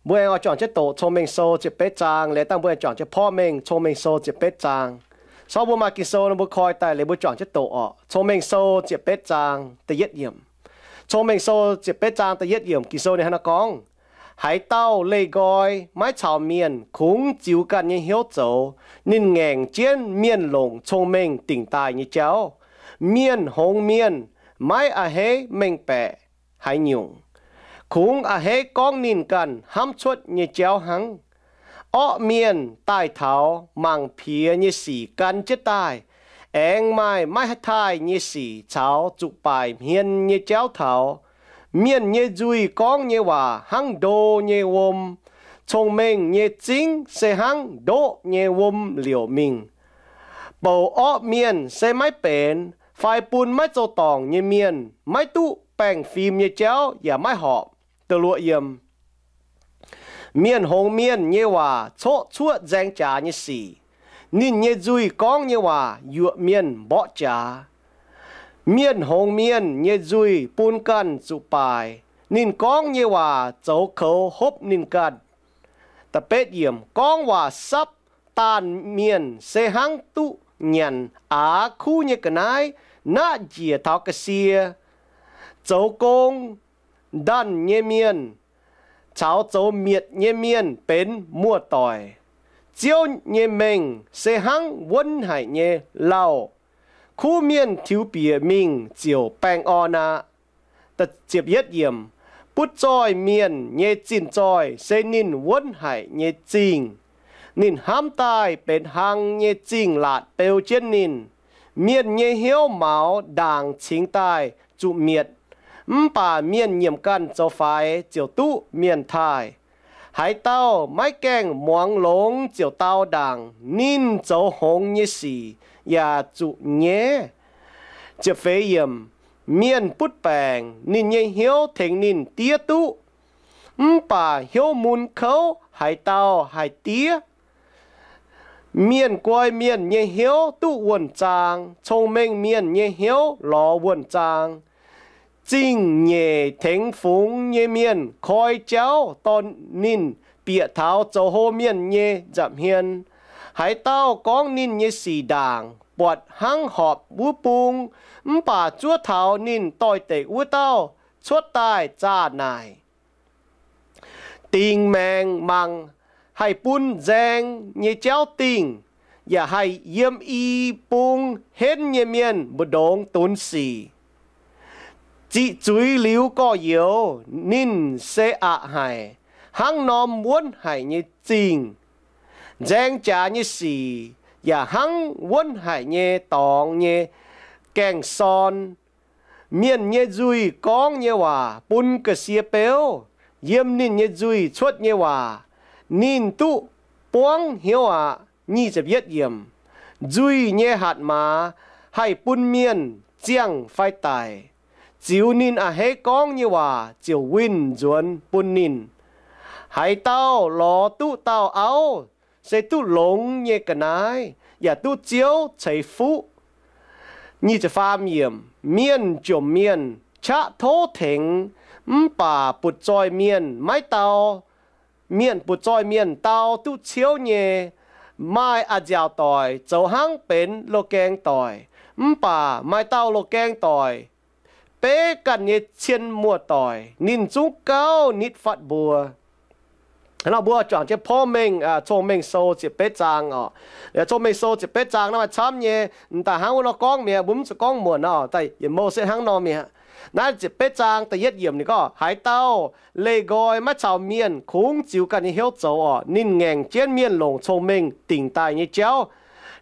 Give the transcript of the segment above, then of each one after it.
Mbuo aengx oix juangc jienv doqc Cong-Mengh Sou ziepc betv zaang, liuz dangh mbuo aengx juangc jienv Porv Mengh Cong-Mengh Sou ziepc betv zaang. Caux mbuo maaih Ging-Sou nor mbuo koi daaih liuz mbuo juangc jienv doqc orqc. Cong-Mengh Sou ziepc betv zaang da'yietv yiemc. Cong-Mengh Sou ziepc betv zaang da'yietv yiemc Ging-Sou ninh hnangv naaiv gorngv, Haaix dauh leih nqoi maiv caux mienh kungx ziux ganh nyei hnyouv zoux, ninh ngaengc jienv mienh longc cong-mengh dingc daaih nyei jauv. Mienh hngongx mienh maiv a'hneiv mengh baeqc haaix nyungc, kungx a'hneiv gorngv ninh ganh hnamv cuotv nyei jauv hnangv. Orqv mienh daaih taux mangc piex nyei sic gan jienv daaih, aengx maaih maiv haih taaih nyei sic caux zuqc baaic hmien nyei jauv taux. Mienh nyei nzuih gorngv nyei waac hnangv ndo nyei wuom, cong-mengh nyei zingv se hnangv ndoqv nyei wuom liouc mingh. Bouc orqv mienh se maiv benx fai bun maiv zoux dorngc nyei mienh maiv duqv baengh fim nyei jauv yaac maiv horpc. Da'luoqc yiemc. Mienh hngongx mienh nyei waac coqv cuoqv nzaeng jaax nyei sic. Ninh nyei nzuih gorngv nyei waac yuoqc mienh mborqv jaax. Mienh hngongx mienh nyei nzuih bun ganh zuqc baaic. Ninh gorngv nyei waac zoux koux hopv ninh ganh. Da'betv yiemc. Gorngv waac sapv daanh mienh se hnangv duqv nyanc aav kuv nyei ga'naaiv naqv njiec taux ga'sie. Zoux gong ndanh nyei mienh caux zoux mietc nyei mienh benx muoz-doic. Ziouv nyei mengh se hnangv wuonv haic nyei lauh. Kuv mienh tiux bieqc mingh ziouc baengh orn aqv. Butv zoih mienh nyei zinh zoih se ninh wuonv haic nyei zingh. Ninh hnamv daaih benx hlang nyei zingh-laatc beu jienv ninh. Mienh nyei hnyouv maux ndaangc cingx daaih zuqc mietc, mv baac mienh nyiemc ganh zoux faix ziouc duqv mienh taaih. Haaix dauh maiv gaengh muangx longx ziouc dau ndaangc, ninh zoux hngongx nyei sic yaac zuqc nyaiv. Mienh butv baengc, ninh nyei hnyouv tengx ninh diev duqv, mv baac hnyouv mun kouv haaix dauh haih diev? Mienh guai mienh nyei hnyouv duqv wuonh zaang, cong-mengh mienh nyei hnyouv lorz wuonh zaang. Zingh nyeic tengx fungx nyei mienh koi jauv dorh ninh bieqc taux zoux hlo mienh nyei nza'hmien. Haaix dauh gorngv ninh nyei sic ndaangc, buatc hnangv horpc wuov bung, mv baac zuov taux ninh doix-dekc wuov dauh cuotv daaih zaah naaic. Dingc maengc mangc haih bun nzaeng nyei jauv dingh, yaac haih yiem i bung henv nyei mienh mbu'ndongx dunx sic. Ziqc zuiz liuz gorx-youz, ninh se aqc haic hnangv norm wuonv haic nyei zingh. Nzaeng jaax nyei sic yaac hnangv wuonv haic nyei dorngx nyei gaeng-sorn. Mienh nyei nzuih gorngv nyei waac bun ga'sie beuv. Yiem ninh nyei nzuih cuotv nyei waac ninh duqv buangv hnyouv aqv. Nzuih nyei hatc maaz haih bun mienh ziangh fai daic. Ziux ninh a'hneiv gorngv nyei waac ziouc winh nzuonx bun ninh. Haaix dauh lorz duqv dauh auv se duqv longx nyei ga'naaiv yaac duqv Ziouv ceix fuqv. Mienh jomc mienh qaqv tov tengx, mv baac butv-zoih mienh maiv dau. Mienh butv-zoih mienh dau duqv ciouv nyei. Maaih a'nziaauc doic zoux hnangv benx loz-gaeng doic, mv baac maaih dauh loz-gaeng doic beiv ganh nyei cien muoz-doic, ninh zungv gauh nitv fatv mbuo. Nor mbuo juangc jienv Porv Mengh Cong-Mengh Sou ziepc betv zaang oc. Cong-Mengh Sou ziepc betv zaang naaiv maaih camv nyei, m'daaih hnangv wuov nor gorngv mi'aqv, mbuo mv zuqc gorngv muonc nor, daaih yietc mouh setv hnangv nor mi'aqv. Naaiv ziepc betv zaang da'yietv yiemc ninh gorngv, Haaix dauh leih nqoi maiv caux mienh kungx ziux ganh nyei hnyouv zoux oc, ninh ngaengc jienv mienh longc cong-mengh dingc daaih nyei jauv.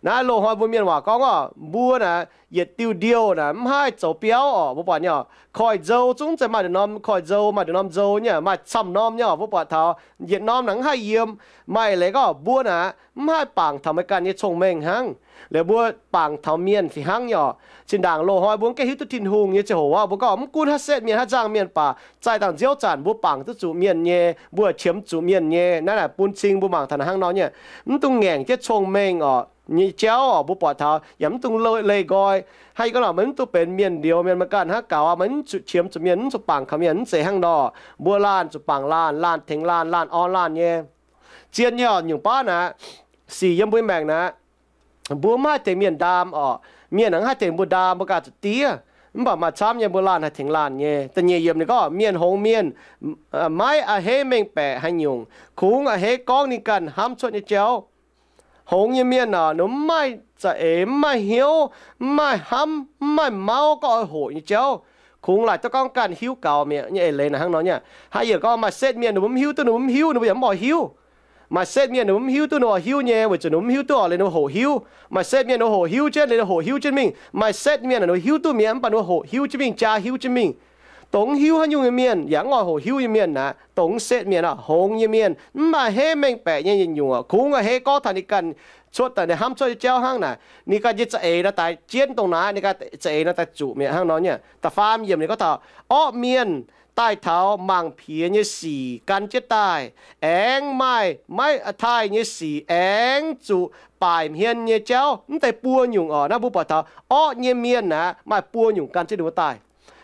Naaiv loz-hnoi mbuo mienh waac gorngv oc, mbuo naaic yietc diuh ndiouh naaic mv haih zoux biauv oc. Mbuo buatc nyei oc, koiv-nzou zungv zeiz maaih nduqc norm koiv-nzou, maaih nduqc norm nzou nyei, maaih camv norm nyei oc. Mbuo buatc taux yietc norm naaic mv haih yiem. Maaih leiz gorngv mbuo naaic mv haih bangc taux meih ganh nyei cong-mengh hnangv. Liuz mbuo bangc taux mienh fih hnangv nyei oc. Zinh ndaangc loz-hnoi mbuo mv gaengh hiuv duqv Tin-Hungh nyei ziangh hoc waac, mbuo gorngv mv gunv haaix setv mienh, haaix nzangc mienh baac, zaih dangh nziouv zanc mbuo bangc duqv zuqc mienh nyei, mbuo qiemx zuqc mienh nyei. Naaiv naaic bun cing mbuo mangc taux naaic hnangv nor nyei, mv dungx ngaengc jienv cong-mengh oc. nyei jauv oc, mbuo buatc taux yaac mv dungx leih nqoi. Hnangv yie gorngv nor, meih mv dungx benx mienh njoux mienh, meih ganh hnangv gaux aqv, meih mv zuqc qiemx zuqc mienh, mv zuqc bangc kaux mienh, mv zeiz hnangv nor. Mbuo laanh zuqc bangc laanh, laanh tengx laanh, laanh orn laanh nyei. Zien nyei oc, nyungc baav naaic, sic yiem mbuo maengc naaic, mbuo mv haih tengx mienh ndaam oc. Mienh mv haih tengx mbuo ndaam, mbuo ganh zuqc diev. Mv baac maaih camv nyei, mbuo laanh haih tengx laanh nyei. Da'nyeic yiemc ninh gorngv, mienh hngongx mienh maiv a'hneiv mengh baeqc haaix nyungc, kungx a'hneiv gorngv ninh ganh hnamv cuotv nyei jauv. Hngongx nyei mienh oc, ninh mv maaih za'eix, mv maaih hnyouv, mv maaih hnamv, mv maaih mauv gorngv oix hoqc nyei jauv. Kungx laaic duqv gorngv ganh hiuv gaux mi'aqv nyei. Eix leiz naaic hnangv nor nyei. Haaix yietc gorngv maaih setv mienh ninh mbuo mv hiuv duqv, ninh mbuo mv hiuv, ninh mbuo yaac mv oix hiuv. Maaih setv mienh ninh mbuo mv hiuv duqv, ninh oix hiuv nyei, weic zuqc ninh mbuo mv hiuv duqv oc, liuz ninh mbuo hoqc hiuv. Maaih setv mienh ninh mbuo hoqc hiuv jienv, liuz ninh hoqc hiuv jienv mingh. Maaih setv mienh ninh mbuo hiuv duqv mi'aqv, mv baac ninh mbuo hoqc hiuv jienv mingh, jaa hiuv jienv mingh. Dongh mv hiuv haaix nyungc nyei mienh yaac mv oix hoqc hiuv nyei mienh aqv. Dongh mv setv mienh oc, hngongx nyei mienh mv maaih a'hneiv mengh baeqc nyei yietc nyungc oc. Kungx a'hneiv gorngv taux ninh ganh cuotv daaih, ninh hnamv cuotv nyei jauv hnangv naaic, ninh ganh nyei za'eix nor daaih jienv dongh naaiv, ninh ganh za'eix nor daaih zuqc mi'aqv hnangv nor nyei. Da'faam yiemc ninh gorngv taux orqv mienh daaih taux mangc piex nyei sic gan jienv daaih, aengx maaih maiv taaih nyei sic aengx zuqc baaic hmien nyei jauv mv deix buo nyungc oc. Naaiv mbuo buatc taux orqv nyei mienh aqv, maaih buo nyungc gan jienv ninh mbuo daaih.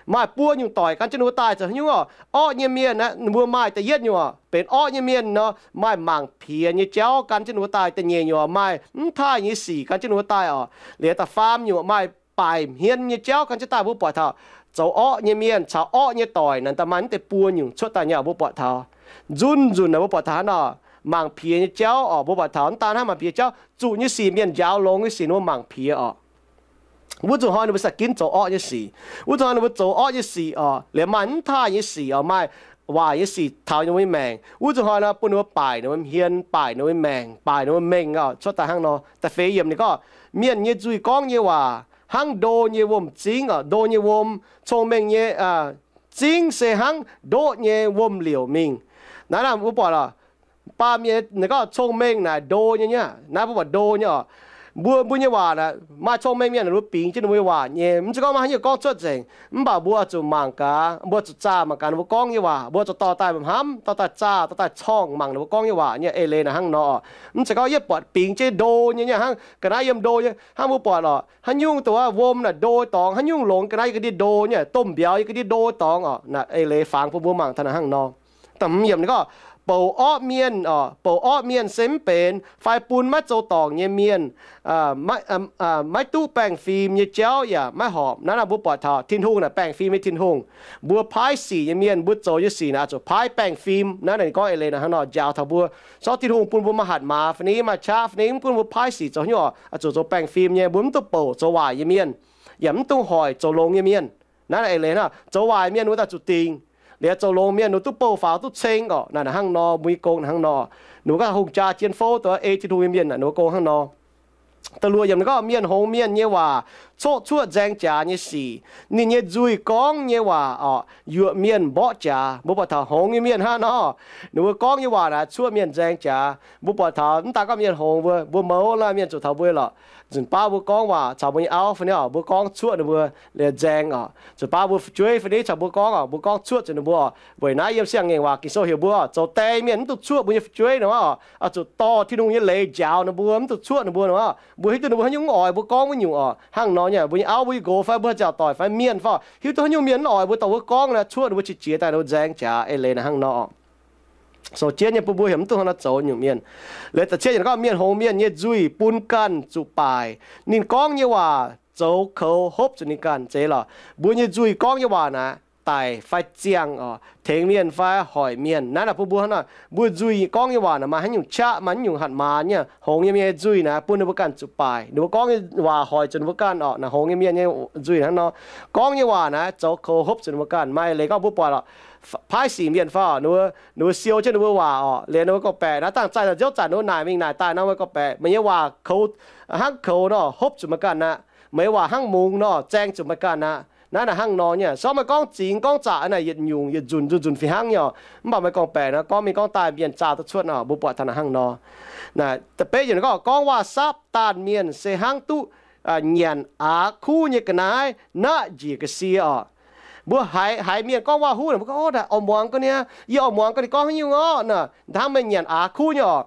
Maaih buo nyungc doic gan jienv ninh mbuo daaih. Zoux haaix nyungc oc? Orqv nyei mienh aqv, ninh mbuo maaih da'yietv nyungc oc, benx orqv nyei mienh nor, maaih mangc piex nyei jauv gan jienv ninh mbuo daaih. Da'nyeic nyungc maaih mv taaih nyei sic gan jienv ninh mbuo daaih oc. Liuz da'faam nyungc maaih baaic hmien nyei jauv gan jienv daaih. Mbuo buatc taux zoux orqv nyei mienh caux orqv nyei doic naaic, da'maaih mv deix buo nyungc cuotv daaih nyei oc. Mbuo buatc taux nzunc nzunc naaic, mbuo buatc taux hnangv nor, mangc piex nyei jauv oc. Mbuo buatc taux mv daan hnangv mangc piex jauv, zuqc nyei sic, mienh njaaux longx nyei sic ninh mbuo mangc piex oc. Wuov nzunc hnoi ninh mbuo za'gengh zoux orqv nyei sic. Wuov nzunc hnoi ninh mbuo zoux orqv nyei sic oc, liuz maaih mv taaih nyei sic oc, maaih waaic nyei sic taux ninh mbuo nyei maengc. Wuov nzunc hnoi nor bun ninh mbuo baaic ninh mbuo hmien, baaic ninh mbuo maengc, baaic ninh mbuo mengh oc, cuotv daaih hnangv nor. Da'feix yiemc ninh gorngv, mienh nyei nzuih gorngv nyei waac hnangv ndo nyei wuom-zingv oc, ndo nyei wuom, cong-mengh nyei zingv se hnangv ndoqv nyei wuom-liouc mingh. Naaiv naaic mbuo buatc oc, baamh mienh ninh gorngv cong-mengh naaic ndo nyei nyei. Naaiv mbuo buatc ndo nyei oc. Mbuo, mbuo nyei waac naaic, maaih cong-mengh mienh ninh mbuo bingx jienv ninh mbuo nyei waac nyei. Mv zeiz gorngv maaih haaix nyungc gorngv cuotv nzengc, mv baac mbuo zuqc mangc gaax, mbuo zuqc zaah mangc gaax ninh mbuo gorngv nyei waac. Mbuo zuqc dorh daaih hnamv, dorh daaih zaah, dorh daaih corngh mangc ninh mbuo gorngv nyei waac nyei. Eix leiz naaic hnangv nor oc. Mv zeiz gorngv yie buatc bingx jienv ndo nyei nyei hnangv, ga'naaiv yiem ndo nyei hnangv. Mbuo buatc oc, haaix nyungc dongh wuom naaic ndo dorngx, haaix nyungc longx ga'naaiv yie ga'ndiev ndo nyei, domh mbiauz yie ga'ndiev ndo dorngx oc. Naaic eix leiz fangx bun mbuo mangc taux naaic hnangv nor. Da'hmz yiemc ninh gorngv, bouc orqv mienh oc, bouc orqv mienh se mv benx fai bun maiv zoux dorngc nyei mienh, maiv duqv baengh fim nyei jauv yaac maiv horpc. Naaiv naaic mbuo buatc taux Tin-Hungh naaic baengh fim nyei Tin-Hungh. Mbuo paaiv sic nyei mienh, mbuo zoux nyei sic naaic zuqc paaiv baengh fim. Naaiv naaic ninh gorngv eix leiz naaic hnangv nor njaaux taux mbuo. Sorng Tin-Hungh bun mbuo maaih hatc maaz fai ni, maaih qaqv fai ni, mv gunv mbuo paaiv sic zoux haaix nyungc oc, zuqc zoux baengh fim nyei. Mbuo mv duqv bouc zoux waaic nyei mienh, yaac mv dungx hoic zoux longx nyei mienh. Naaiv naaic eix leiz hnangv, zoux waaic mienh ninh mbuo daaih zuqc dingc, liuz zoux longx mienh ninh mbuo duqv bouh faaux duqv ceng oc. Naaic hnangv nor, mbuo nyei gong hnangv nor. Ninh mbuo gorngv hungh jaa jien fouv dongh ei Tin-Hungh nyei mienh naaic ninh mbuo gong hnangv nor. Da'luoqc yiemc ninh gorngv mienh hngongx mienh nyei waac coqv cuoqv nzaeng jaax nyei sic, ninh nyei nzuih gorngv nyei waac oc, yuoqc mienh mborqv jaax. Mbuo buatc taux hngongx nyei mienh hnangv nor, ninh mbuo gorngv nyei waac naaic cuoqv mienh nzaeng jaax. Mbuo buatc taux mv daan gorngv mienh hngongx, mbuo, mbuo mouz laanh mienh zuqc taux mbuo lorqc. Nzunc baav mbuo gorngv waac caux mbuo nyei auv fai ni oc, mbuo gorngv cuoqv ninh mbuo liuz nzaeng oc. Nzunc baav mbuo fu'jueiv fai ni caux mbuo gorngv oc, mbuo gorngv cuoqv zuqc ninh mbuo oc. Weic naaiv yiem siang-ngaengc waac Ging-Sou heuc mbuo zoux die mienh mv dungx cuoqv mbuo nyei fu'jueiv nor oc, zuqc dorh Tin-Hungh nyei leiz njaaux ninh mbuo, mv dungx cuoqv ninh mbuo nor. Mbuo hiuv duqv ninh mbuo haaix nyungc mv oix mbuo gorngv wuov nyungc oc. Hnangv nor nyei, mbuo nyei auv, mbuo nyei nqox fai mbuo haaix nziaauc doic fai mienh fai, hiuv duqv haaix nyungc mienh mv oix mbuo dorh mbuo gorngv nor, cuoqv ninh mbuo qiex jiez daaih ninh mbuo nzaeng jaax. Eix leiz naaic hnangv nor. Sou jienv nyei bun mbuo heuc mv duqv hnangv nor zoux nyungc mienh. Liuz da'cietv yiemc gorngv mienh hngongx mienh nyei nzuih bun ganh zuqc baaic. Ninh gorngv nyei waac zoux koux hopv zuqc ninh ganh. Zeiz lorqc, mbuo nyei nzuih gorngv nyei waac naaic daic fai ziangh oc, tengx mienh fai hoic mienh. Naaiv naaic bun mbuo hnangv nor, mbuo nzuih gorngv nyei waac naaic maaih haaix nyungc qaqv, maaih haaix nyungc hatc maaz nyei. Hngongx nyei mienh nyei nzuih naaic bun ninh mbuo ganh zuqc baaic, ninh mbuo gorngv nyei waac hoic zuqc ninh mbuo ganh oc. Naaic hngongx nyei mienh nyei nzuih hnangv nor. Gorngv nyei waac naaic zoux koux hopv zuqc ninh mbuo ganh. Maaih leiz gorngv mbuo buatc lorqc, paaiv sic mienh fai oc, ninh mbuo siou jienv ninh mbuo waac oc, liuz ninh mbuo gorngv-baeqc naaiv dangh zaih nziouv zanc ninh mbuo naaic mingh naaic daaih nor, ninh mbuo gorngv-baeqc meih nyei waac koux, hnangv koux nor hopv zuqc meih ganh aqv. Meih nyei waac hnangv mungz nor zaeng zuqc meih ganh aqv. Naaiv naaic hnangv nor nyei. Sorng meih gorngv zingx gorngv zaqc naaic yietc nyungc yietc nzunc nzunc nzunc fih hnangv nyei oc. Mv baac meih gorngv-baeqc naaiv gorngv mingh gorngv daaih mienh zaah duqv cuotv oc. Mbuo buatc taux naaic hnangv nor. Naaic da'betv yiemc gorngv, gorngv waac-saapv daanh mienh se hnangv duqv nyanc aax kuv nyei ga'naaiv naqv njiec ga'sie oc. Mbuo haiz, haiz mienh gorngv waac-huv naaic, mbuo gorngv, Orv, naaic oix muangx ga'naaiv, yie oix muangx ga'naaiv gorngv haaix nyungc orqv naaic, hnangv meih nyanc aax kuv nyei oc.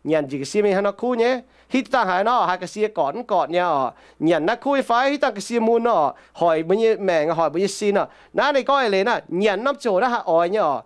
Nyanc njiec ga'sie mingh hnangv nor kuv nyei. Hitv dangh haaix nor, haaix ga'sie gorqv mv gorqv nyei oc. Nyanc naaiv kuv nyei fai? Hitv dangh ga'sie mun oc, hoic mbuo nyei maengc, hoic mbuo nyei sin oc. Naaiv ninh gorngv eix leiz naaiv, nyanc norm ziangh hoc naaiv haih oix nyei oc.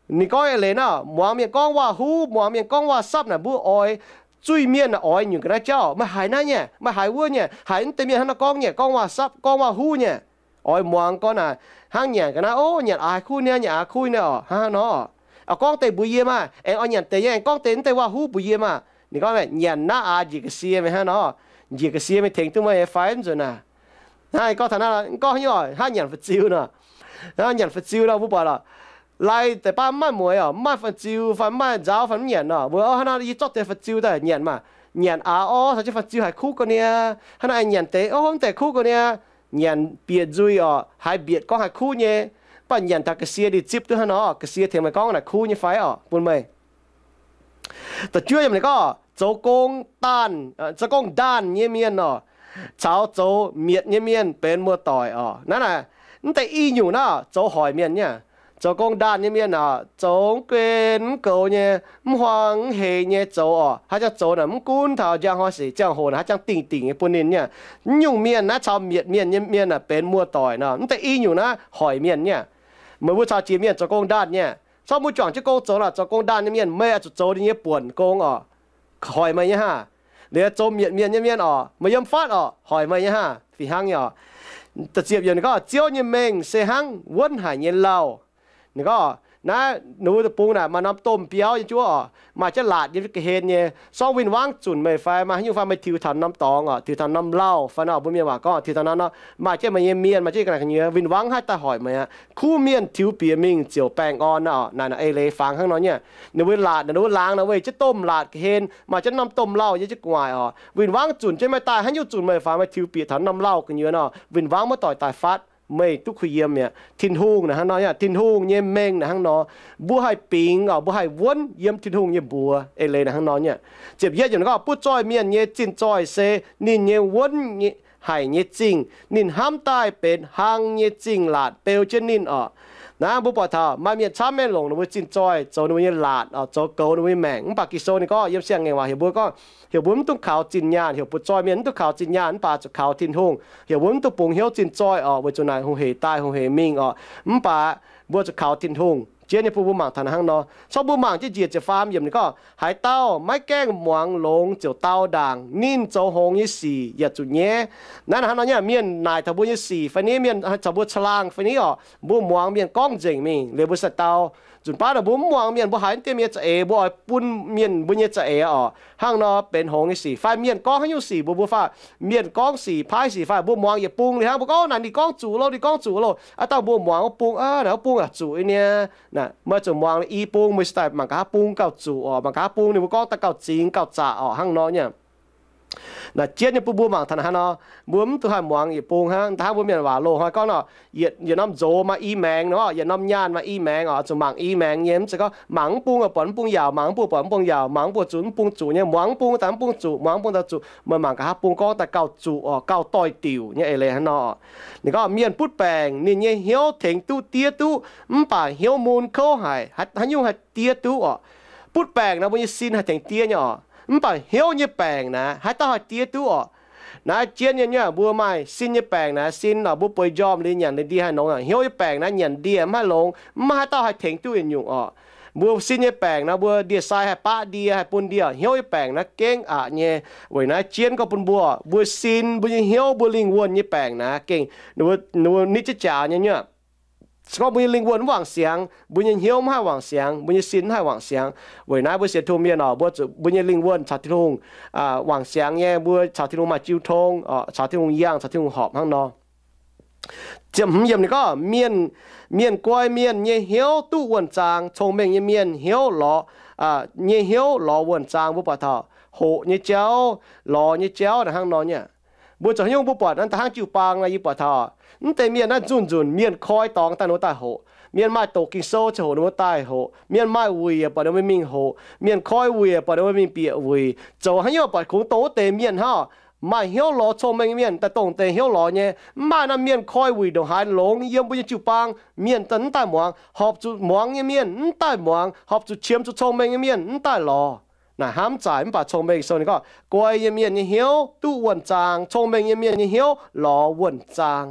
Ninh gorngv eix leiz naaiv, muangx mienh gorngv waac-huv, muangx mienh gorngv waac-sapv naaic mbuo oix. Zuiz-mienh naaic oix nyungc ga'naaiv jauv, meih haiz naaiv nyei, meih haiz wuov nyei, haiz mv deix mienh hnangv nor gorngv nyei, gorngv waac-sapv, gorngv waac-huv nyei. Oix muangx gorngv naaic, hnangv nyanc ga'naaiv, o, nyanc aav kuv niaa, nyanc aav kuv niaa oc, hnangv nor. Oix gorngv deix mbuox yie maah, aengx oix nyanc deix nyei, aengx gorngv deix mv deix waac-huv mbuox yie maah. Ninh gorngv, nyanc naaiv aav njiec ga'sie mingh hnangv nor. Njiec ga'sie mingh tengx duqv meih nyei fai mv nzunc naaic? Hnangv gorngv taux naaiv, gorngv haaix nyungc, hnangv nyanc fu'zui nor. Hnangv nyanc fu'zui nor, mbuo buatc lorqc, lai deix baav mv maaih mueiz oc, mv maaih fu'zui fai mv maaih nzauv fai mv nyanc nor, mbuo, o, hnangv nor yie zorqv deix fu'zui daaih nyanc maah. Nyanc aav, o, caux jienv fu'zui haiz kuv ga'niaa. Hnangv nor aengx nyanc deix, o, mv deix kuv ga'niaa. Nyanc bieqc nzuih oc, haiz mbietc gorngv haiz kuv nyei. Mv baac nyanc taux ga'sie ninh zipv duqv hnangv nor, ga'sie tengx meih gorngv naaic kuv nyei fai oc bun meih. Da'juov yiemc ninh gorngv, zoux gong daanh, zoux gong ndaanh nyei mienh oc, caux zoux mietc nyei mienh benx muoz-doic oc. Naaiv naaic, mv deix i nyungc naaiv zoux hoic mienh nyei. Zoux gong ndaanh nyei mienh oc, zoux mv guen mv goux nyei, mv huaang mv heix nyei zoux oc. Haaix jangx zoux naaic mv gunv taux njang hnoi sic ziangh hoc naaic haaix jangx dingh dingc nyei bun ninh nyei. Mv nyungc mienh naaiv caux mietc mienh nyei mienh naaic benx muoz-doic nor. Mv deix i nyungc naaiv hoic mienh nyei. Meih mbuo caux jiex mienh zoux gong ndaanh nyei, corc mbuo juangc jienv gong zoux naaic, zoux gong ndaanh nyei mienh, meih oix zuqc zoux ninh nyei buonc gong oc, hoic meih nyei haah. Liuz zoux mietc mienh nyei mienh oc, meih yiem fatv oc, hoic meih nyei haah, fih hnangv nyei oc. Da'ziepc yiemc ninh gorngv, Ziouv nyei mengh se hnangv wuonv haic nyei lauh. Ninh gorngv naaiv ninh mbuo deic-bung naaic maaih norm domh biauv nyei juov oc, maaih jienv laatc yiem ga'hlen nyei. Sorng win-wangv zunc meih fai maaih haaix nyungc fai meih tiux taux norm dorngx oc, tiux taux norm lauh fai nor, mbuo mienh waac gorngv tiux taux norm, maaih jienv meih nyei mienh, maaih jienv ga'naaiv gu'nyuoz, win-wangv haih daaih hoic meih aqv. Kuv mienh tiux bieqc mingh ziouc baengh orn oc. Naaic naaic eix leiz fangx hnangv nor nyei. Ninh mbuo laatc, ninh mbuo laangz naaic weih jienv domh laatc ga'hlen, maaih jienv norm domh lauh yiem jienv gu'nguaaic oc. Win-wangv zunc jienv meih daaih haaix nyungc zunc meih fai meih tiux bieqc taux norm lauh gu'nyuoz nor, win-wangv maiv doic daaih fatv, meih duqv kuh yiem mi'aqv. Tin-Hungh naaic hnangv nor nyei, Tin-Hungh nyei mengh naaic hnangv nor. Mbuo haih bingx oc, mbuo haih wuonv yiem Tin-Hungh nyei mbuox. Eix leiz naaic hnangv nor nyei. Ziepc yietv yiemc ninh gorngv, butv zoih mienh nyei zinh zoih se ninh nyei wuonv haic nyei zingh, ninh hnamv daaih benx hlang nyei zingh laatc beu jienv ninh oc. Naaiv mbuo buatc taux maaih mienh camv maiv longc ninh mbuo zinh zoih zoux ninh mbuo nyei laatc oc, zoux goux ninh mbuo nyei maengc. Mv baac Ging-Sou ninh gorngv yiem Siang-Ngaengc Waac heuc mbuo gorngv, heuc mbuo mv dungx kaux zinh nyaanh, heuc butv zoih mienh mv dungx kaux zinh nyaanh, mv baac zuqc kaux Tin-Hungh. Heuc mbuo mv dungx bungx hnyouv zinh zoih oc, weic zuqc naaic hungh heic daaih hungh heic mingh oc. Mv baac mbuo zuqc kaux Tin-Hungh. Jienv nyei bun mbuo mangc taux naaiv hnangv nor. Corc mbuo mangc jienv njiec ziepc faam yiemc ninh gorngv, haaix dauh maiv gaengh muangx longx ziouc dau ndaangc, ninh zoux hngongx nyei sic yaac zuqc nyaiv. Naaiv naaiv hnangv nor nyei, mienh naaic taux mbuo nyei sic fai ni, mienh caux mbuo caangh laangh fai ni oc, mbuo muangx mienh gorngv nzengc mingh liuz mbuo sai dau. Nzunc baav naaic mbuo mv muangx mienh, mbuo haiz mv dien mienh za'eix, mbuo oix bun mienh mbuo nyei za'eix oc. Hnangv nor benx hngongx nyei sic. Fai mienh gorngv haaix nyungc sic mbuox mbuo fai, mienh gorngv sic, paaiv sic fai mbuo muangx yietc bung liuz hnangv mbuo gorngv naaic ninh gorngv zuqc loh, ninh gorngv zuqc loh. Aa dauh mbuo muangx wuov bung, aa, naaic wuov bung aac zuqc nyei. Meih zuqc muangx i bung, meih se daaih mangc gaax haaix bung gauh zuqc oc, mangc gaax haaix bung ninh mbuo gorngv daaih gauh zingx gauh zaqc oc, hnangv nor nyei. Naaic jienv nyei bun mbuo mangc taux naaic hnangv nor, mbuo mv dungx haih muangx yietc bung hnangv. Da'hnangv mbuo mienh waac loz-hnoi gorngv nor, yietc, yietc norm nzox maaih i maengx nor, yietc norm nyaanh maaih i maengx oc, zuqc mangc i maengx nyei. Mv zeiz gorngv mangc mv bung buatc mv bung yaauc, mangc mv bung buatc mv bung yaauc, mangc mv bung zuqc mv bung zuqc nyei, muangx mv bung daaih mv bung zuqc, muangx mv bung daaih zuqc, meih mangc gaax haaix bung gorngv daaih gauh zuqc oc, gauh doix-diuc nyei eix leiz hnangv nor. Ninh gorngv mienh butv baengc ninh nyei hnyouv tengx duqv diev duqv, mv baac hnyouv mun kouv haic, haaix nyungc haih diev duqv oc? Butv baengc naaic mbuo nyei sin haih tengx diev nyei oc. Mv baac hnyouv nyei baengc naaic haaix dauh haih diev duqv oc? Naaiv jienv nyei, mbuo maaih sin nyei baengc naaic, sin oc, mbuo bueix njormh liuz nyanc liuz ndie haih longx. Hnyouv nyei baengc naaiv nyanc ndie mv haih longx, mv maaih haaix dauh haih tengx duqv yietc nyungc oc. Mbuo sin nyei baengc naaic mbuo ndie-sai haih baqv ndie, haih bun ndie. Hnyouv nyei baengc naaiv gengh aqc nyei. Weic naaiv jienv gorngv bun mbuo, mbuo sin, mbuo nyei hnyouv, mbuo lingh wuonh nyei baengc naaiv gengh, ninh mbuo nitv jienv jaax nyei nyuoqv. Se gorngv mbuo nyei lingh wuonh mv wangc siangx, mbuo nyei hnyouv mv haih wangc siangx, mbuo nyei sin mv haih wangc siangx. Weic naaiv mbuo sienx Tin-Hungh mienh oc, mbuo nyei lingh wuonh caux Tin-Hungh wangc siangx nyei, mbuo caux Tin-Hungh maaih jiu tong, caux Tin-Hungh yangh, caux Tin-Hungh horpc hnangv nor. Ziepc hmz yiemc ninh gorngv, mienh, mienh guai mienh nyei hnyouv duqv wuonh zaang, cong-mengh nyei mienh hnyouv lorz, nyei hnyouv lorz wuonh zaang. Mbuo buatc taux hoqc nyei jauv, lorz nyei jauv naaiv hnangv nor nyei. Mbuo zoux haaix nyungc mbuo buatc naaiv da'hnangv jiu-baang naaiv, yie buatc taux mv deix mienh naaiv nzunc nzunc mienh koi dorngx daaih ninh mbuo daaih hoqc. Mienh maaih doqc Ging-Sou ziouc hoqc ninh mbuo daaih hoqc. Mienh maaih wuic buatc ninh mbuo mingh hoqc. Mienh koi wuic buatc ninh mbuo mingh bieqc wuic. Zoux haaix nyungc buatc kungx dongh wuov deix mienh hnangv, maaih hnyouv lorz cong-mengh nyei mienh daaih dongh deix hnyouv lorz nyei. Mv maaih norm mienh koi wuic ndongc haaix longx yiem mbuo nyei jiu-baang, mienh mv daaih muangx. Horpc zuqc muangx nyei mienh mv daaih muangx. Horpc zuqc qiemx zuqc cong-mengh nyei mienh mv daaih lorz. Naaic hnamv zaic mv baac Cong-Mengh Sou ninh gorngv, guai nyei mienh nyei hnyouv duqv wuonh zaang, cong-mengh nyei mienh nyei hnyouv lorz wuonh zaang.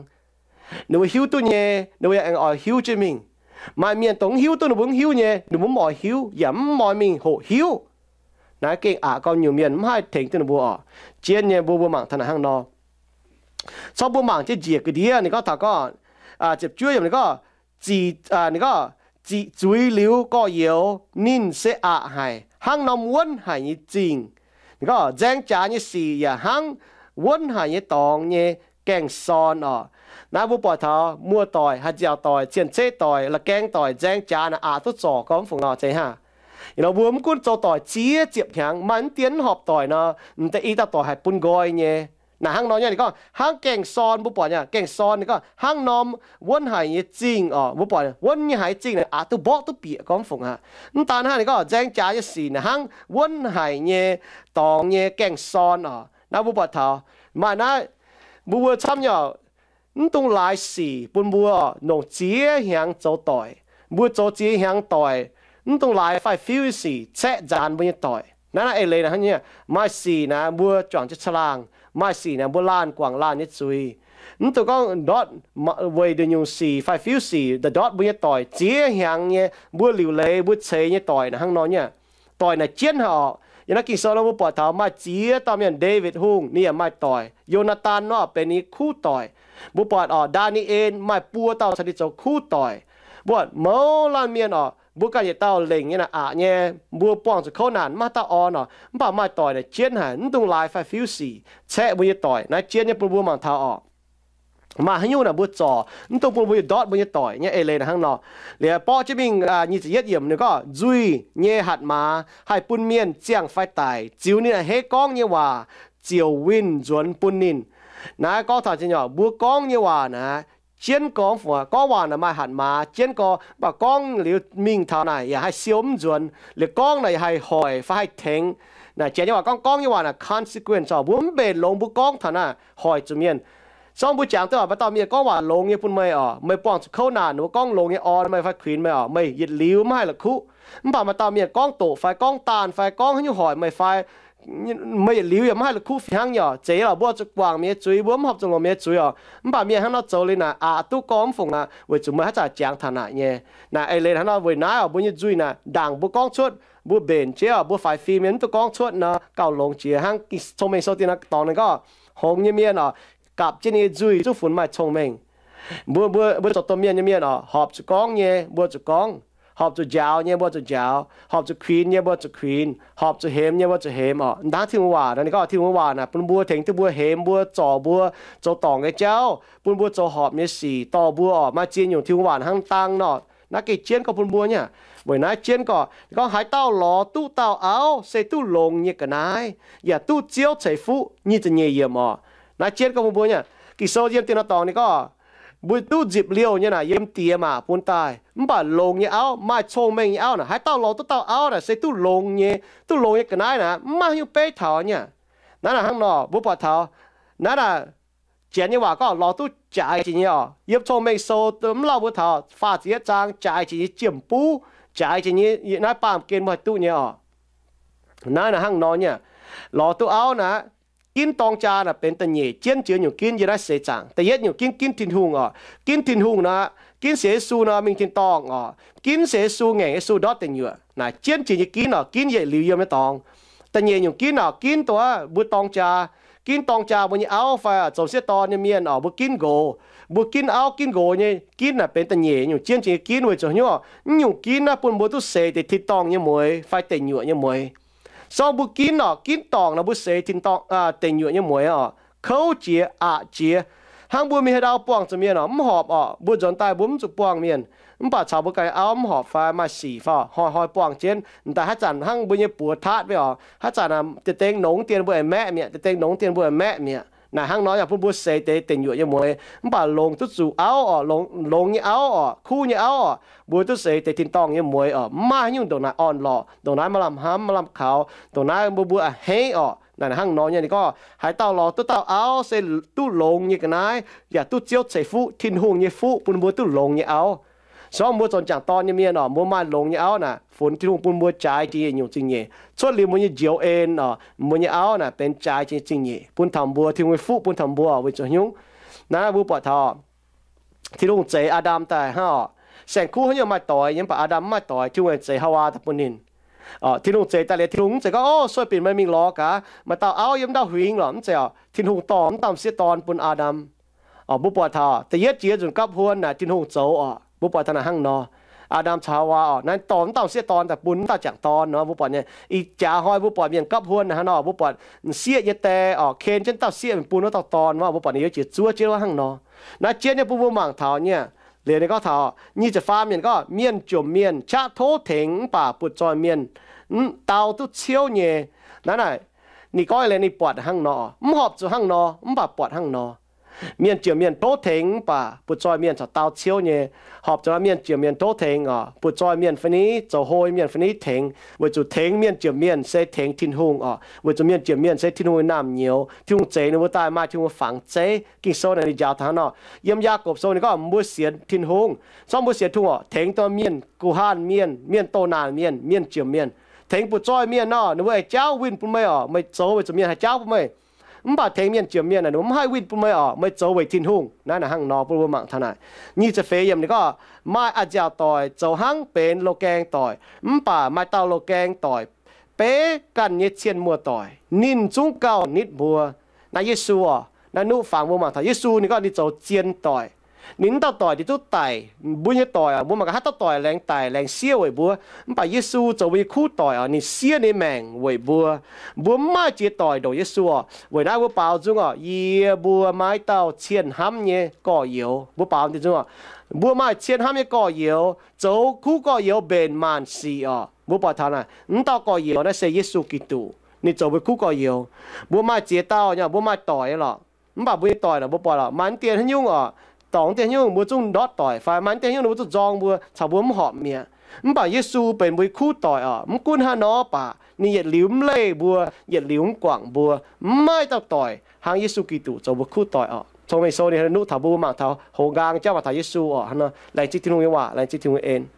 Ninh mbuo hiuv duqv nyei, ninh mbuo yaac aengx oix hiuv jienv mingh. Maaih mienh dongh mv hiuv duqv, ninh mbuo mv hiuv nyei, ninh mbuo mv oix hiuv, yaac mv oix mingh hoqc hiuv. Naaiv gengh aqc gorngv nyungc mienh mv haih tengx duqv ninh mbuo oc. Jienv nyei mbuo, mbuo mangc taux naaic hnangv nor. Corc mbuo mangc jienv njiec ga'ndiev ninh gorngv taux gorngv, ziepc juov yiemc ninh gorngv, zic, ninh gorngv, zic zuiz liuz gorx-youz ninh se aqc haic, hnangv norm wuonv haic nyei zingh. Ninh gorngv nzaeng jaax nyei sic yaac hnangv wuonv haic nyei dorngx nyei gaeng-sorn oc. Naaiv mbuo buatc taux muoz-doic, haih nziaauc doic, cien-ceqv doic, la'gaeng doic, nzaeng jaax naaic aqc duqv zorc gormx fungc nor zeiz hnangv. Ih nor mbuo mv gunv zoux doic ziex ziepc hnyangx, maaih mv dien mv horpc doic nor, m'daaih i dauh doic haih bun nqoi nyei. Naaic hnangv nor nyei, ninh gorngv hnangv gaeng-sorn, mbuo buatc nyei gaeng-sorn ninh gorngv hnangv norm wuonv haic nyei zingh oc. Mbuo buatc wuonv nyei haic zingh naaic aqc duqv mborqv duqv bieqc gormx fungc aqv. Mv daan hnangv ninh gorngv nzaeng jaax nyei sic naaic hnangv wuonv haic nyei dorngx nyei gaeng-sorn oc. Naaiv mbuo buatc taux maaih naaiv, mbuo mbuo camv nyei oc. Mv dungx laaix sic bun mbuo oc, nongc ziex hnyangx zoux doic. Mbuo zoux ziex hnyangx doic, mv dungx laaix faix-fiuv nyei sic caeqv nzaanx mbuo nyei doic. Naaiv naaiv eix leiz naaic hnangv nyei, maaih sic naaic mbuo juangc jienv caangh laangh, maaih sic naaic mbuo laanh guangc laanh nyei zuiz. Mv dungx gorngv ndortv weic nduqc nyungc sic, faix-fiuv sic, ndortv mbuo nyei doic ziex hnyangx nyei, mbuo liuc leiz mbuo ceix nyei doic naaic hnangv nor nyei. Doic naaic jienv haic oc. Yiem naaiv Ging-Sou nor mbuo buatc taux maaih ziex dauh mienh, Ndaawitv Hungh ninh yaac maaih doic. Yo^naa^tan nor benx ninh kuv doic. Mbuo buatc oc, Ndaa^ni^en maaih buo dauh caux ninh zoux kuv doic. Mbuo mouz laanh mienh oc, mbuo ganh yietc dauh lengc nyei naaic aqc nyei, mbuo buangh zuqc kouv naanc mv maaih dauh orn oc, mv baac maaih doic naaic jienv haic, mv dungx laaix faix-fiuv sic caeqv mbuo nyei doic. Naaiv jienv nyei bun mbuo mangc taux oc, maaih haaix nyungc naaic mbuo zorc mv dungx bun mbuo ndortv mbuo nyei doic nyei eix leiz naaic hnangv nor. Liuz borqv jienv mingh nyic ziepc yietv yiemc ninh gorngv, nzuih nyei hatc maaz haih bun mienh ziangh fai daic, ziux ninh a'hneiv gorngv nyei waac ziouc winh nzuonx bun ninh. Naaiv gorngv taux nyei oc, mbuo gorngv nyei waac naaic jienv gorx fungc, gorngv waac naaic maaih hatc maaz jienv gorx, mv baac gorngv liuz mingh taux naaic yaac haih siou mv nzuonx. Liuz gorngv naaic yaac haih hoic fai haih tengx. Naaic janx nyei waac gorngv, gorngv nyei waac naaic consequence oc, mbuo mv mbenc longx mbuo gorngv taux naaic hoic zuqc mienh. Sorng mbuo jangx duqv oc, maaih dauh mienh gorngv waac longx nyei bun meih oc, meih buangh zuqc kouv naanc, ninh mbuo gorngv longx nyei orn meih fai kuinx meih oc, meih yietc liuz maiv haih la'kuqv. Mv baac maaih dauh mienh gorngv doqc fai gorngv daanh fai gorngv haaix nyungc hoic meih fai meih yietc liuz yaac maiv haih la'kuqv fih hnangv nyei oc. Zeiz lorqc, mbuo zuqc guangc mienh nyei zuiz, mbuo mv horpc zuqc longc mienh nyei zuiz oc. Mv baac mienh hnangv nor zoux liuz naaic aqc duqv gormx fungc aqv, weic zuqc meih haaix zanc jangx taux naaic nyei. Naaic eix leiz hnangv nor, weic naaiv oc, mbuo nyei nzuih naaic ndaangc mbuo gorngv cuotv, mbuo mbenc jienv oc, mbuo faix fim mienh mv duqv gorngv cuotv nor gauh longx jiex. Hnangv Cong-Mengh Sou dien dorngx ninh gorngv, hngongx nyei mienh oc, gapv jienv ninh nyei nzuih zuqv funx maaih cong-mengh. Mbuo, mbuo, mbuo zoux domh mienh nyei mienh oc, horpc zuqc gorngv nyei mbuo zuqc gorngv, horpc zuqc njaaux nyei mbuo zuqc njaaux, horpc zuqc kuinx nyei mbuo zuqc kuinx, horpc zuqc hemx nyei mbuo zuqc hemx oc. Mv dangv Tin-Hungh waac naaic, ninh gorngv Tin-Hungh waac naaic bun mbuo, tengx duqv mbuo hemx mbuo, zorc mbuo zoux dorngc nyei jauv, bun mbuo zoux horpc nyei sic, dorh mbuo oc, maaih ziex nyungc Tin-Hungh waac hnangv dangh nor. Naaiv gengh jienv gorngv bun mbuo nyei. Weic naaiv jienv gorngv, ninh gorngv, haaix dauh lorz duqv dauh auv se duqv longx nyei ga'naaiv, yaac duqv Ziouv ceix fuqv. Nyic ziepc nyeic yiemc oc. Naaiv jienv gorngv bun mbuo nyei. Ging-Sou yiem dien nor dorngx ninh gorngv, mbuo duqv nzipc liouh nyei naaic yiem diex maac bun daaih. Mv baac longx nyei auv, maaih cong-mengh nyei auv naaic, haaix dauh lorz duqv dauh auv naaic se duqv longx nyei, duqv longx nyei ga'naaiv naaic, mv maaih haaix nyungc beiv taux nyei. Naaiv naaic hnangv nor, mbuo buatc taux naaiv naaic, janx nyei waac gorngv lorz duqv jaaix jiex nyei oc. Yiem Cong-Mengh Sou mv lauh mbuo taux faah ziepc yietv zaang jaaix jiex nyei jiem-buv, jaaix jiex nyei naaiv baamh gen mbuo haih duqv nyei oc. Naaiv naaic hnangv nor nyei, lorz duqv auv naaic, ginv dorng jaa naaic benx da'nyeic jienv jiex nyungc ginv yiem naaiv seix zaangc. Da'yietv nyungc ginv, ginv Tin-Hungh oc. Ginv Tin-Hungh naaic, ginv sienx Yesu nor mingh tin-dorngh oc. Ginv sienx Yesu ngaengc Yesu ndortv deic nyuoqc. Naaic jienv jiex nyei ginv oc, ginv yietc liuz yiem nyei dorngx. Da'nyeic nyungc ginv oc, ginv dongh mbuo dorng jaa, ginv dorng jaa mbuo nyei auv fai zoux sieqv dorn nyei mienh oc, mbuo ginv nqox. Mbuo ginv auv ginv nqox nyei ginv naaic benx da'nyeic nyungc jienv jiex nyei ginv weic zuqc hnyouv. Mv nyungc ginv naaiv bun mbuo duqv seix deix tin-dorngh nyei mueix fai deic nyuoqc nyei mueix. Sorng mbuo ginv oc, ginv dorngc nor mbuo seix tin-dorngh, deic nyuoqc nyei mueix oc. Kouv jiex, aqc jiex. Hnangv mbuo mingh haaix ndau buangh zuqc mienh oc, mv horpc oc, mbuo nzuonx daaih mbuo mv zuqc buangh mienh. Mv baac caux mbuo ganh auv mv horpc fai maaih sic fai hnoi-hnoi buangh jienv, m'daaih haaix zanc hnangv mbuo nyei buoz taatv mv baac oc, haaix zanc deix dengx nongx dien mbuo aengx maeqv mi'aqv, deix dengx nongx dien mbuo aengx maeqv mi'aqv. Naaic hnangv nor yaac bun mbuo seix deix deic nyuoqc nyei mueix. Mv baac longc duqv zuqc auv oc, longx nyei auv oc, mbuo duqv seix deix tin-dorngh nyei mueix oc. Mv maaih haaix nyungc ndongc naaic orn-lorqc, ndongc naaiv maaih lamh hnamv, maaih lamh kaux, ndongc naaiv mbuo mbuo a'hneiv oc. Naaic hnangv nor nyei ninh gorngv, haaix dauh lorz duqv dauh auv se duqv longx nyei ga'naaiv, yaac duqv Ziouv ceix fuqv, Tin-Hungh nyei fuqv bun mbuo duqv longx nyei auv. Sorng mbuo zoux m'jangc dorn nyei mienh oc, mbuo maaih longx nyei auv naaic, funx Tin-Hungh bun mbuo jaaix jiex nyungc zingh nyeic. Cuotv liuz mbuo nyei njoux en oc, mbuo nyei auv naaic benx jaaix jiex zingh nyeic bun taux mbuo. Tin-Hungh nyei fuqv bun taux mbuo oc, weic zuqc nyungc naaiv mbuo buatc taux Tin-Hungh zeix Aa^ndam daaih hnangv oc. Saeng-kuv haaix nyungc maaih doix nyei, mv baac Aa^ndam mv maaih doix. Tin-Hungh zeix Haawaa daaih bun ninh. Tin-Hungh zeix daaih liuz, Tin-Hungh mv zeiz gorngv, Ov, sueih binc meih mingh lorz gaax, maaih dauh auv yiem m'dauh huingx lorqc. Mv zeiz oc. Tin-Hungh dorh m'dauh m'sieqv dorn bun Aa^ndam. Mbuo buatc taux da'yietv jiex nzunc gapv huon naaic Tin-Hungh zoux oc. Mbuo buatc taux naaic hnangv nor, Aa^ndam caux Haawaa oc, naaiv dorh m'dauh m'sieqv dorn daaih bun m'dauh m'jangc dorn nor. Mbuo buatc nyei ih jaax hnoi mbuo buatc mienh gapv huon naaic hnangv nor, mbuo buatc m'sieqv nyei die oc, ken jienv dauh sieqv mingh bun wuov dauh dorn wuov. Mbuo buatc ninh youz jiex zuov jienv wuov hnangv nor. Naaiv jienv nyei bun mbuo mangc taux nyei, liuz ninh gorngv taux nyic ziepc faam mienh gorngv, Mienh jomc mienh qaqv tov tengx mv baac butv-zoih mienh dau duqv ciouv nyei. Naaiv naaic ninh gorngv liuz ninh buatc hnangv nor, mv horpc zuqc hnangv nor, mv baac buatc hnangv nor. Mienh jomc mienh tov tengx mv baac butv-zoih mienh corc dau ciouv nyei. Horpc zuqc mienh jomc mienh tov tengx oc, butv-zoih mienh fai niv, zoux hlo mienh fai niv tengx, weic zuqc tengx mienh jomc mienh se tengx Tin-Hungh oc. Weic zuqc mienh jomc mienh se Tin-Hungh nyei naamh nyouz. Tin-Hungh zeix ninh mbuo daaih maaih Tin-Hungh fangx zeiv. Ging-Sou naaic ninh njaaux taux hnangv nor. Yiem Yaagorpc Sou ninh gorngv mbuo sienx Tin-Hungh, sorng mbuo sienx Tin-Hungh oc, tengx dongh mienh, guh hanh mienh, mienh doh naanc mienh, mienh jomc mienh. Tengx butv-zoih mienh nor, ninh mbuo aengx jaauv winh bun meih oc, meih zoux weic zuqc mienh haih jaauv bun meih. Mv baac tengx mienh jomc mienh naaic, ninh mbuo mv haih winh bun meih oc, meih zoux weic Tin-Hungh. Naaiv naaic hnangv nor bun mbuo mangc taux naaic. Nyic ziepc feix yiemc ninh gorngv, Maaih a'nziaauc doic zoux hnangv benx loz-gaeng doic, mv baac maaih dauh loz-gaeng doic beiv ganh nyei cien muoz-doic, ninh zungv gauh nitv mbuo. Naaiv Yesu oc, naaiv nuqv fangx mbuo mangc taux Yesu ninh gorngv ninh zoux zien doic. Ninh mv dauh doic ninh duqv daic, mbuo nyei doic oc, mbuo mangc gaax haaix dauh doic laengz daic laengz siev weic mbuo. Mv baac Yesu zoux mbuo nyei kuv doic oc, ninh siev ninh maengc weic mbuo. Mbuo mv maaih ziex doic ndongc Yesu oc. Weic naaiv mbuo baaux nzung oc, yie mbuo maaih dauh cien hnamv nyei gorx-youz. Mbuo baaux nzung oc, mbuo maaih cien hnamv nyei gorx-youz, zoux kuv gorx-youz mbenc maanc sic oc. Mbuo buatc taux naaic, mv dauh gorx-youz naaiv se Yesu Giduc. Ninh zoux mbuo kuv gorx-youz. Mbuo maaih ziex dauh nyei, mbuo maaih doic lorqc. Mv baac mbuo nyei doic naaic mbuo buatc lorqc, maaih mv dien haaix nyungc oc, dorngc mv dien haaix nyungc ninh mbuo zungv ndortv doic fai maaih mv dien haaix nyungc ninh mbuo zungv nzorng mbuo caux mbuo mv horpc mi'aqv. Mv baac Yesu benx mbuo nyei kuv doic oc. Mv gunv haaix nor baac ninh yietc liuz mv leih mbuo, yietc liuz mv guangc mbuo. Mv maaih dauh doic hnangv Yesu Giduc zoux mbuo kuv doic oc. Cong-Mengh Sou ninh nuqv taux mbuo mangc taux hoz nqaang jauv mangc taux Yesu oc. Hnangv nor, laengz zingh Tin-Hungh nyei waac, laengz zingh Tin-Hungh nyei en.